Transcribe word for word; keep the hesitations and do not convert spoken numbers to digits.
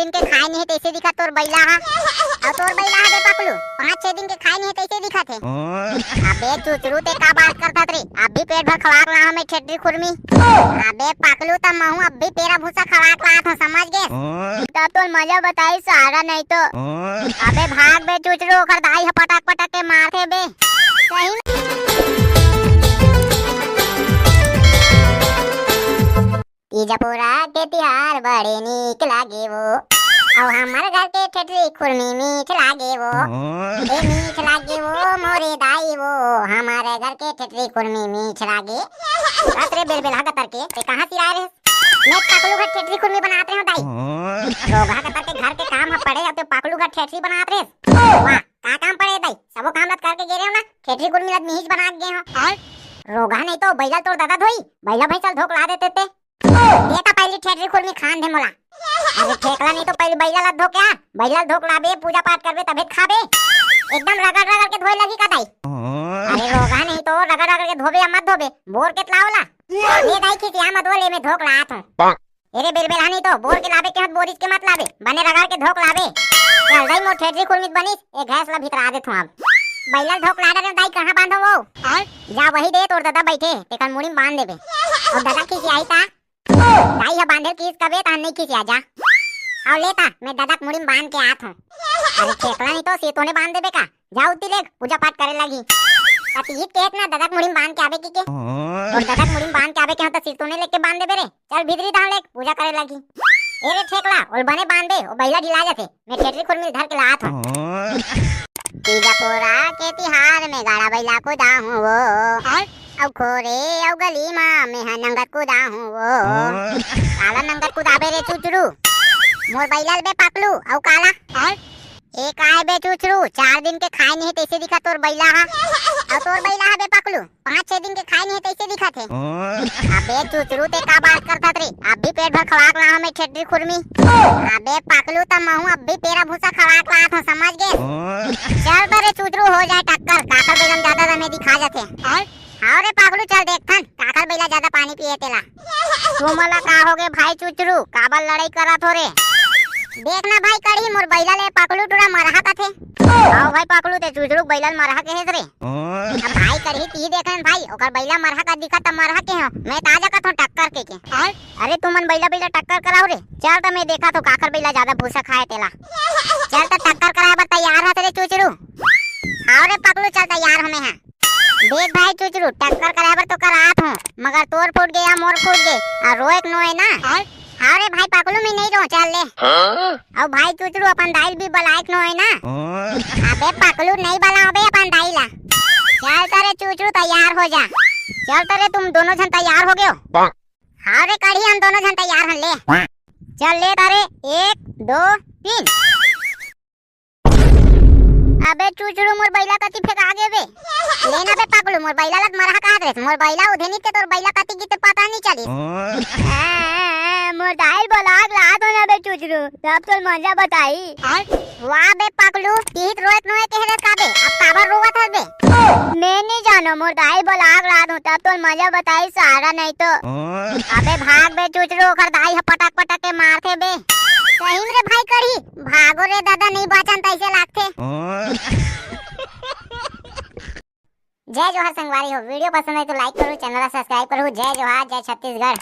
दिन के खाए नहीं तइसे दिखत तोर बइला हा। अउ तोर बइला हा बे पकलू, पाँच छह दिन के खाए नहीं तइसे दिखत हे। अबे चुचरू, ते का बात करत रे? अभी पेट भर खवाक ला हमें ठेठरी खुरमी। अबे पकलू, त महू अभी पेरा भूसा खवाक ला था, समझ गे? तब तो मजा बताई सारा नहीं तो। अबे भाग बे चुचरू, ओकर दाई ह पटक पटक के मारथे बे। सही में। तीजा पोरा के तिहार बड़े नीक लागे वो, अउ हमर घर के ठेठरी खुरमी मीठ लागे वो। ए मीठ लागे वो मोरे दाई वो, हमर घर के ठेठरी खुरमी मीठ लागे। बस रे बेलबेलहा गतर के, ते कहाँ सिराए रे? मैं पकलू घर ठेठरी खुरमी बनात रहे हूँ दाई। रोगहा गतर के घर के काम ह पड़े, अब ते पकलू घर ठेठरी बनात रहे। वाह, का काम पड़े दाई? सबो काम लत करके गे रहे हो ना, ठेठरी खुरमी लत मिहिज बना के गे हो। रोगहा नहीं तो बैला तोर दादा धोई, बैला भैंसल धोक ला देते ते। दे त पहली ठेठरी खुरमी खान दे मोला। अरे ठेकला नहीं तो पहली बैला ला धो क्या? बैला ला धोक लाबे, पूजा पाठ करबे तभे त खाबे। एकदम रगड़ रगड़ के धोए लगी का दाई? अरे रोगहा नहीं तो रगड़ रगड़ के धोबे या मत धोबे, बोर के त लाओ ला। ले दाई खिसिया मत वो, ले मैं धोक लात हूँ। अरे बेलबेलहा नहीं तो बोर के लाबे के हत बोरिस के मत लाबे, बने रगड़ के धोक लाबे। चल दाई मोर ठेठरी खुरमी त बनिस, ए गैस ला भीतरा देत हूँ अब। बैला ला धोक ला डरे दाई, कहाँ बांधो वो? जा वही दे तोर दादा बैठे, तेकर मुड़ी में बांध देबे। अउ दादा खिसियाही ता? दाई ह बांधे ल किस कबे, तहन नहीं खिसिया जा। अउ ले ता, मैं दादा के मुड़ी में बांध के आत हूँ। अरे ठेकला नहीं तो सिरतोने बांध देबे का? जा उती लेग, पूजा पाठ करे लगी। कति ईद के ना दादा के मुड़ी में बांध के आबे की के? तोर दादा के मुड़ी में बांध के आबे के हो त सिरतोने लेके बांध देबे रे। चल भीतरी धान लेग, पूजा करे लगी। ए रे ठेकला, ओल बने बांध दे, ओ बैला ढिला जाथे। मैं ठेठरी खुरमी धर के लात हूँ। तीजा पोरा के तिहार में गाड़ा बैला कुदाहूँ वो। अउ खोरे अउ गली मा मेहा नंगत कुदाहूँ वो। काला नंगत कुदाबे रे चुचरू? मोर बैला ल बे पकलू, अउ काला? ए काय बे चुचरू, चार दिन के खाए नहीं तइसे दिखा तोर बैला हा। अउ तोर बैला हा बे पकलू, पाँच छह दिन के खाए नहीं तइसे दिखत हे। अबे चुचरू, ते का बात करत रे? अभी पेट भर खवाक ला हमें ठेठरी खुरमी। अबे पकलू, त महू अभी पेरा भूसा खवाक ला था, समझ गे? चल त रे चुचरू, हो जाए टक्कर, काकर बेलन ज्यादा दमे दिखा जाथे। हाँ रे पकलू, चल देखथन, काकर बैला ज्यादा पानी पिए तेला। तुमन ला का होगे भाई चुचरू, काबर लड़ाई करत हो रे? देख ना भाई कड़ी, मोर बैला ले पकलू टूरा मरहा कथे। आओ भाई पकलू, ते चुचरू बैला ल मरहा कहेस रे। अब भाई कड़ी ती देखन भाई, ओकर बैला मरहा का दिखत त मरहा के हो, मैं ता जा कथों टक्कर के के। अरे तुमन बैला बैला टक्कर कराओ रे, चल त मैं देखत हों काकर बैला ज्यादा भूसा खाए तेला। चल त टक्कर कराए बर तैयार हस रे चुचरू। आओ रे पकलू, चल तैयार हों मैं हा। देख भाई चुचरू, टक्कर कराए बर तो करात हों, मगर तोर फूट गे या मोर फूट गे, अउ रोए के नोहे ना। हाँ रे भाई पकलू, मैं नहीं रों, चल ले। अउ भाई चुचरू, अपन दाई ल भी बलाए के नोहे ना। अबे पकलू, नहीं बलाओं बे अपन दाई ला। चल त रे चुचरू, तैयार हो जा। चल त रे, तुम दोनों झन तैयार हो गयो? हाँ रे कड़ी, हम दोनों झन तैयार हन ले। चल ले त रे, एक, दो, तीन। अबे चुचरू, मोर बैला कति फेंका गे बे? ले ना बे पकलू, मोर बैला लत मरहा कहत रेस, मोर बैला उधे नी ते तोर बैला कति गिते पता नहीं चलिस। आ, मोर दाई ल बलाक लात हों ना बे चुचरू, तब तोल मजा बताई। वाह बे पकलू, तिहित रोए के नोहे कहे रेस का बे, अब काबर रोवत हस बे? मैं नहीं जानो, मोर दाई ल बलाक लात हों, तब तोल मजा बताई सारा नहीं तो। अबे भाग बे चुचरू, ओकर दाई ह पटक पटक के मारथे बे। सही में रे भाई कड़ी, भागो रे दादा, नहीं बाचन तइसे लागथे। जय जोहार संगवारी हो, video पसंद आए तो like करो, channel ला subscribe करो। जय जोहार, जय छत्तीसगढ़।